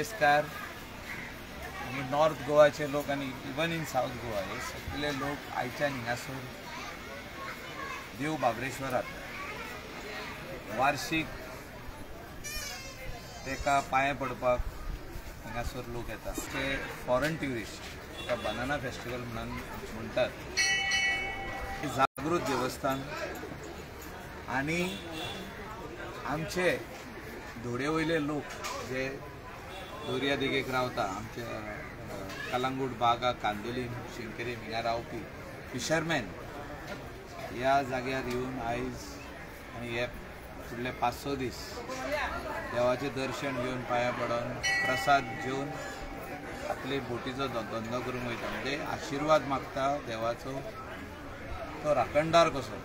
बार्देसकार आनी नॉर्थ गोवाचे लोक आनी इवन इन सावथ गोवा हे सगळे लोक आयच्यान हिंगासर देव बाबरेश्वराक वार्षिक तेका पांये पडपाक हांगासर लोक येतात. ते फॉरन ट्युरिस्ट ताका बनाना फेस्टिवल म्हणून म्हणटात. जागृत देवस्थान आनी आमचे धोडे वयले लोक जे दर्या देगेक रावता, आमचे कलांगूट, बागा, कांदोलीम, शिंकेरी हिंगा रावपी फिशरमॅन ह्या जाग्यार येवन आयज आनी हे फुडले 5-6 दीस देवाचें दर्शन घेवन पांयां पडोन प्रसाद घेवन आपले बोटीचो धंदो करूंक वयता. म्हणजे आशिर्वाद मागता देवाचो, तो राखणदार कसो.